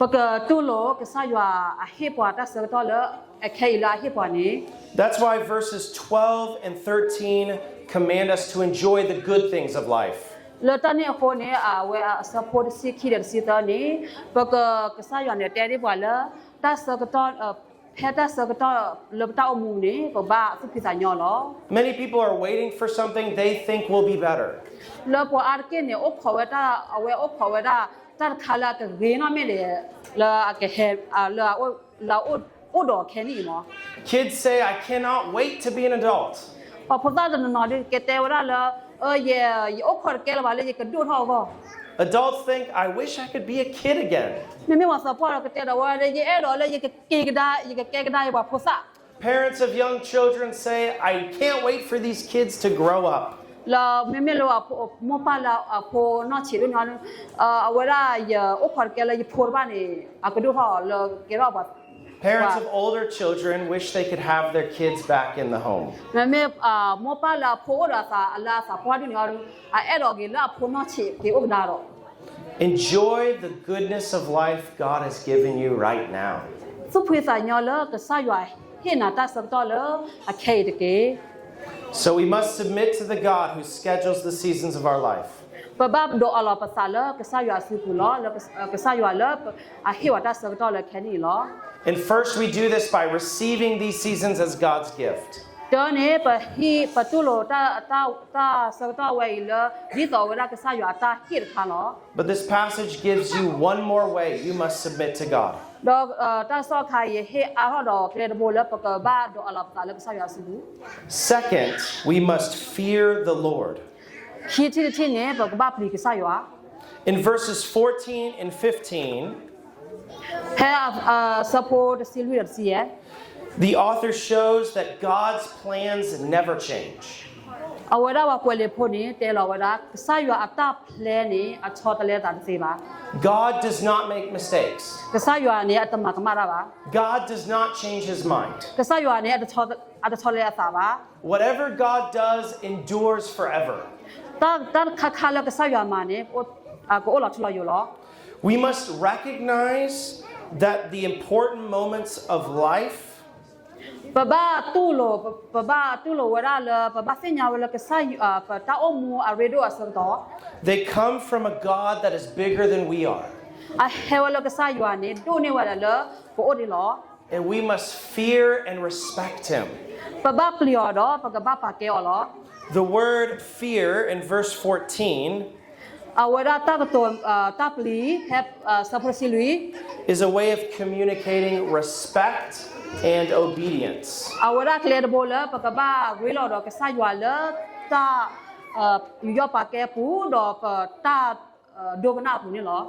ပကတူၢ်လိာ်ကစၢ်ယွၤအဟ့ၣ်ပှၤတၢ်ဆၢကတီၢ်လၢအခဲအံၤလၢအဟ့ၣ်ပှၤန့ၣ်. That's why verses twelve and thirteen command us to enjoy the good things of life. လၢတၢ်န့ၣ်အဃိန့ၣ် အဝဲအဆၢဖိတဆံခံဒီးတဆံသၢန့ၣ် ပက, ကစၢ်ယွၤန့ၣ်တဲဒ်ပှၤလၢ တၢ်ဆၢကတီၢ်, ဖဲတၢ်ဆၢကတီၢ်လၢပတၢ်အိၣ်မူန့ၣ် ပဘၣ်သူၣ်ဖှံသးညီလီၤ. Many people are waiting for something they think will be better. လၢပှၤအါတက့ၢ်န့ၣ် အိၣ်ခိးဝဲတၢ်, အဝဲအိၣ်ခိးဝဲဒၣ် တၢ်တခါလၢအကဂ့ၤနီၣ်မ့ၢ်ဒၣ် လၢအကဟဲ လၢအအိၣ်ဒီးခဲနံၣ်အံၤမး. Kids say, I cannot wait to be an adult. ပှၤဖိသၣ်တနီၤနီၤဒုးကတဲဝဲဒၣ်လၢ ယအိၣ်ခိးတကဲလၢၤဘၣ်လၢယကဒိၣ်ထီၣ်အဂီၢ်. Adults think, I wish I could be a kid again. မ့မ့ၢ်ပှၤသးပှၢ်ဒီးကတဲဒီးဝဲဒၣ် ယအဲၣ်ဒိးလၢယကကဲကဒါ ယကကဲကဒါယပှၤဖိသၣ် Parents of young children say, I can't wait for these kids to grow up. လၢမ့မ့ၢ်လၢ မိၢ်ပၢ်လၢအဖိနီၢ်ဆံးဒိၣ်န့ၣ် အဝဲဒၣ်ယအိၣ်ခိးတကဲလၢယဖိတဖၣ်န့ၣ် အကဒိၣ်ထီၣ်လၢကဲထီၣ်ပှၤ Parents of older children wish they could have their kids back in the home. မ့မ့ၢ်မိၢ်ပၢ်လၢအဖိအိၣ်ဒီးအသးလၢအသးပှၢ်ဒိၣ်န့ၣ် အအဲၣ်ဒိးက့ၤလၢအဖိနီၢ်ဆံးက့ၤအိၣ်ကဒါဒီး Enjoy the goodness of life God has given you right now. သူၣ်ဖှံသးညီလၢကစၢ်ယွၤဟ့ၣ်နၤတၢ်ဆၢကတီၢ်လၢအခဲအံၤတက့ၢ်. So we must submit to the God who schedules the seasons of our life. ပဘၣ်ဒိးအးလီၤပသးလၢကစၢ်ယွၤအစုပူၤလီၤ, လၢကစၢ်ယွၤလၢအဟ့ၣ်ဝဲတၢ်ဆၢကတီၢ်လၢခဲနံၣ်အံၤလီၤ. And first, we do this by receiving these seasons as God's gift. တၢန့ၣ် ပဟံး ပတူၢ်လိာ် တၢ်ဆၢကတီၢ်ဝဲအံၤလၢ ဒ်သိးဝဲဒၣ်ကစၢ်ယွၤအတၢ်ဟ့ၣ်တခါလီၤ. But this passage gives you one more way you must submit to God. ဒီးတၢ်ကစီၣ်ခါအံၤ ဟ့ၣ်အါထီၣ်ဒီးကျဲတဘိလၢပကဘၣ်ဒိးအးလီၤပသးလၢကစၢ်ယွၤအစုပူၤ. Second, we must fear the Lord. ခံထံၣ်တထံၣ်န့ၣ် ပကဘၣ်ပျံၤကစၢ်ယွၤ. In verses fourteen and fifteen, ဖဲအဆၢဖိတဆံလွံၢ်ဒီးတဆံယဲၢ် the author shows that God's plans never change. အဝဲဒၣ်ပှၤကွဲးလံာ်ဖိန့ၣ် တဲလီၤဝဲဒၣ် ကစၢ်ယွၤအတၢ် plan န့ၣ် အဆီတလဲအသးတသ့ဘၣ်. God does not make mistakes. ကစၢ်ယွၤန့ၣ် အတမၤကမၣ်တၢ်ဘၣ်. God does not change his mind. ကစၢ်ယွၤန့ၣ် အတဆီတလဲအသးဘၣ်. Whatever God does endures forever. တၢ်တခါခါလၢကစၢ်ယွၤမၤန့ၣ် ကအိၣ်လီၤထူလီၤယိာ်လီၤ. We must recognize that the important moments of life ပဘၣ်တူၢ်လိာ် ပဘၣ်တူၢ်လိာ်ဝဲဒၣ်လၢ ပဘၣ်သ့ၣ်ညါဝဲလၢကစၢ်ယွၤ ပတၢ်အိၣ်မူအရ့ဒိၣ်အဆၢကတီၢ် they come from a God that is bigger than we are. အဟဲဝဲလၢကစၢ်ယွၤန့ၣ် ဒိၣ်န့ၢ်ဝဲဒၣ်လၢပအိၣ်န့ၣ်လီၤ. And we must fear and respect him. ပဘၣ်ပျံၤအီၤဒီး ပကဘၣ်ပာ်ကဲအီၤလီၤ. The word fear in verse fourteen အဝဲဒၣ်တၢ်ကတိၤ တၢ်ပျံၤ ဖဲဆၢဖိတဆံလွံၢ် is a way of communicating respect and obedience. အဝဲဒၣ်ကျဲတဘိလၢ ပကဘၣ်ရ့လိာ်ဒီးကစၢ်ယွၤလၢတၢ် ယူးယီၣ်ပာ်ကဲအပူၤ ဒီးပတၢ်ဒိကနၣ်အပူၤန့ၣ်လီၤ.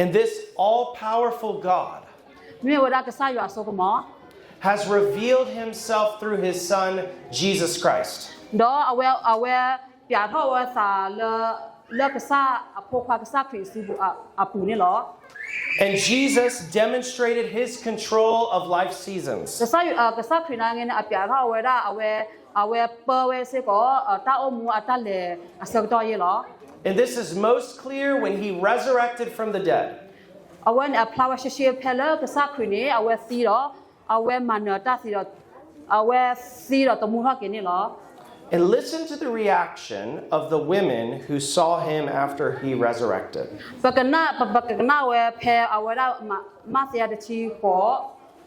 And this all-powerful God မ့ၢ်ဝဲဒၣ်ကစၢ်ယွၤအစိကမီၤ has revealed himself through his son, Jesus Christ. ဒီးအဝဲ အဝဲပျးထီၣ်ဝဲသးလၢ လၢကစၢ်အဖိခွါကစၢ်ခရံာ်အစုပူၤ အပူၤန့ၣ်လီၤ. And Jesus demonstrated his control of life seasons. ကစၢ် ကစၢ်ခရံာ်န့ၣ် အပျးထီၣ်ဝဲဒၣ် အဝဲ အဝဲပၢဝဲစ့ၢ်ကီး တၢ်အိၣ်မူအတၢ်လဲၤအဆၢကတီၢ်ယဲၢ်လီၤ. And this is most clear when he resurrected from the dead. အဝဲန့ၣ်အဖျါဝဲရှဲရှဲဖဲလၢကစၢ်ခရံာ်န့ၣ် အဝဲသံဒီး အဝဲမၤနၢၤတၢ်သံဒီး အဝဲသံဒီးသမူထီၣ်က့ၤန့ၣ်လီၤ. And listen to the reaction of the women who saw him after he resurrected. ပကနၣ် ပကကနၣ်ဝဲဖဲအဝဲဒၣ် မးသဲတဆံဃိး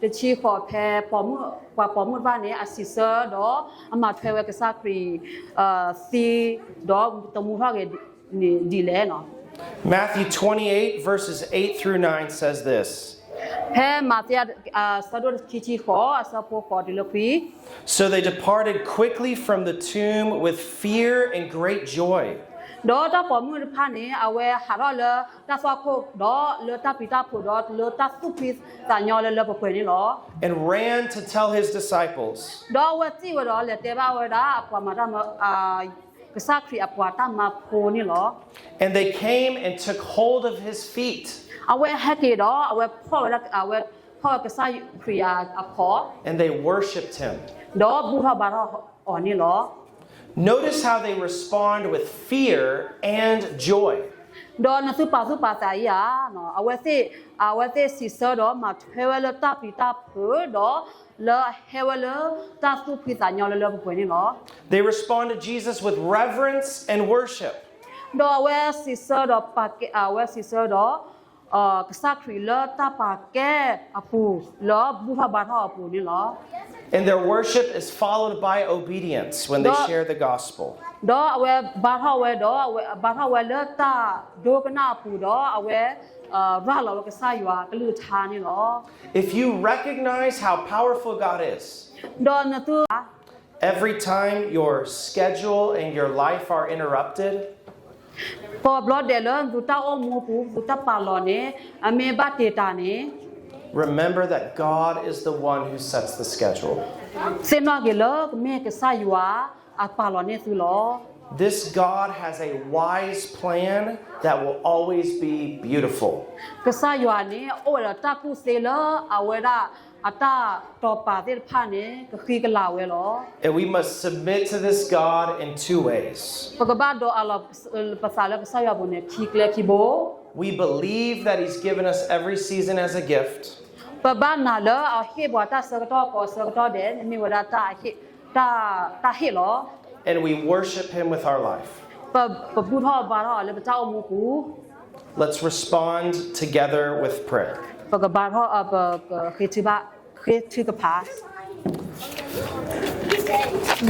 တဆံဃိးဖဲ ပှၤပိာ်မုၣ်တဖၣ်န့ၣ် အစံးဆၢဒီး အမၤထွဲဝဲကစၢ်ခရံာ် သံ ဒီးသမူထီၣ်က့ၤန့ၣ်ဒ်လဲၣ်. Matthew twenty-eight, verses eight through nine says this. ဖဲမးသဲ အဆၢဒိၣ်ခံဆံဃိး အဆၢဖိဃိးတုၤလၢခွံ So they departed quickly from the tomb with fear and great joy. ဒီးတၢ်ပိာ်မုၣ်တဖၣ်န့ၣ် အဝဲဟးထီၣ်လၢတၢ်သွၣ်ခိၣ် ဒီးလၢတၢ်ပျံၤတၢ်ဖုး ဒီးလၢတၢ်သူၣ်ဖှံသးညီလၢလၢပှဲၤပှဲၤန့ၣ်လီၤ. And ran to tell his disciples. ဒီးအဝဲသံၣ်ဝဲဒီးလဲၤတဲဘၣ်ဝဲဒၣ်အပှၤမၤတၢ်မၢ ကစၢ်ခရံာ်အပှၤတၢ်မၤဖိန့ၣ်လီၤ. And they came and took hold of his feet. အဝဲဟဲက့ၤဒီး အဝဲဖီၣ်ဝဲဒၣ် အဝဲဖီၣ်ဝဲကစၢ်ခရံာ်အဖီ And they worshipped him. ဒီးဘူၣ်ထီၣ်ဘါထီၣ်အီၤန့ၣ်လီၤ. Notice how they respond with fear and joy. ဒီးနသုပာ်သူၣ်ပာ်သးအံၤဧါ, အဝဲသ့ၣ် အဝဲသ့ၣ်စံးဆၢဒီးမၤထွဲဝဲလၢတၢ်ပျံၤတၢ်ဖုး ဒီးလၢအဟဲဝဲလၢတၢ်သူၣ်ဖှံသးညီလၢလၢပှဲၤပှဲၤန့ၣ်လီၤ. They respond to Jesus with reverence and worship. ဒီးအဝဲစံးဆၢဒီးပာ်ကဲ အဝဲစံးဆၢဒီး ကစၢ်ခရံာ်လၢတၢ်ပာ်ကဲအပူၤ လၢဘူၣ်ထီၣ်ဘါထီၣ်အပူၤန့ၣ်လီၤ. And their worship is followed by obedience when they share the gospel. ဒီးအဝဲဘါထီၣ်ဝဲဒီး အဝဲဘါထီၣ်ဝဲလၢတၢ်ဒိကနၣ်အပူၤဒီး အဝဲရၤလီၤဝဲကစၢ်ယွၤအကလုၢ်ကထါန့ၣ်လီၤ. If you recognize how powerful God is, ဒီးနသု every time your schedule and your life are interrupted, ကိးဘျီဒဲးလၢနသုတၢ်အိၣ်မူပူၤ နသုတၢ်ပာ်လီၤန့ၣ် အမ့ၢ်ဘၣ်တ့ၢ်တၢ်န့ၣ် remember that God is the one who sets the schedule. သ့ၣ်နီၣ်က့ၤလၢကမ့ၢ်ကစၢ်ယွၤအပာ်လီၤန့ၢ်သုလီၤ. This God has a wise plan that will always be beautiful. ကစၢ်ယွၤန့ၣ် အိၣ်ဝဲဒီးတၢ်ကူၣ်သ့လၢအဝဲဒၣ်အတၢ်တီာ်ပာ်သ့ၣ်တဖၣ်န့ၣ် ကဃံကလၤဝဲလီၤ. And we must submit to this God in two ways. ပကဘၣ်ဒိးအးလီၤပသးလၢကစၢ်ယွၤအပူၤန့ၣ် ခံကျဲခံဘိ We believe that He's given us every season as a gift. ပဘၣ်နာ်လၢအဟ့ၣ်ပှၤတၢ်ဆၢကတီၢ်ကိးဆၢကတီၢ်ဒဲး မ့ၢ်ဝဲဒၣ်တၢ်ဟ့ၣ်လီၤ. And we worship Him with our life. ပဘူၣ်ထီၣ်ဘါထီၣ်အီၤလၢပတၢ်အိၣ်မူပူၤ Let's respond together with prayer. ပကဘါထီၣ် ပကဃ့ထုဘၣ် ဃ့ထုကဖၣ်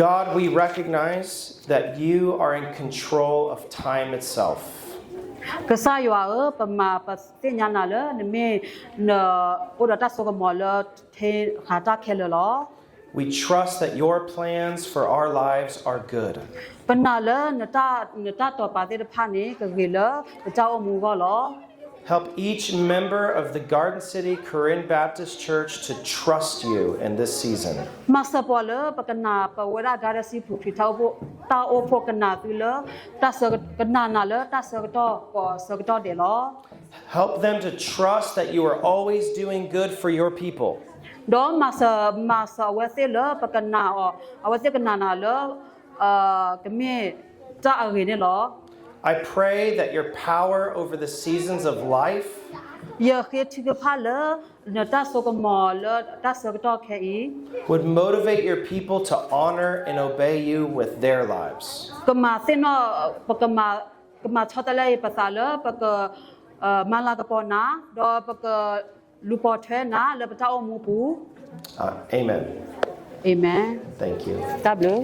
God, we recognize that you are in control of time itself. ကစၢ်ယွၤဧၢ, ပမၤပသ့ၣ်ညါနၤလၢနမ့ၢ် နအိၣ်ဒီးတၢ်စိကမီၤလၢ ထဲဃာ်တၢ်ခဲလၢာ်လီၤ. We trust that your plans for our lives are good. ပနာ်လၢ နတၢ်တီာ်ပာ်သ့ၣ်တဖၣ်န့ၣ် ကဂ့ၤလၢပတၢ်အိၣ်မူအဂီၢ်လီၤ. Help each member of the Garden City Korean Baptist Church to trust you in this season. မၤစၢၤပှၤလၢပကနာ်ပဝဲဒၣ် Garden City ဖုၣ်ဖုၣ် တၢ်အိၣ်ဖှိၣ် ကနာ်သုလၢ တၢ်ဆၢကတီၢ် ကနာ်နၤလၢတၢ်ဆၢကတီၢ်ကိးဆၢကတီၢ်ဒဲးလီၤ. Help them to trust that you are always doing good for your people. ဒီးမၤစၢၤ မၤစၢၤအဝဲသ့ၣ်လၢပကနာ်အီၤ အဝဲသ့ၣ်ကနာ်နၤလၢ ကမ့ၢ်တၢ်အဂ့ၤန့ၣ်လီၤ. I pray that your power over the seasons of life ယဃ့ထုကဖၣ်လၢ နတၢ်စိကမီၤလၢတၢ်ဆၢကတီၢ်ခဲအံၤ would motivate your people to honor and obey you with their lives. ကမၤသ့ၣ်နီၣ် ပကမၤ ကမၤဆီတလဲအံၤပသးလၢပက မၤလၤကပီၤနၤ ဒီးပကလူၤပိာ်ထွဲနၤလၢပတၢ်အိၣ်မူပူၤ. Amen. Amen. Thank you. တၢ်ဘျုး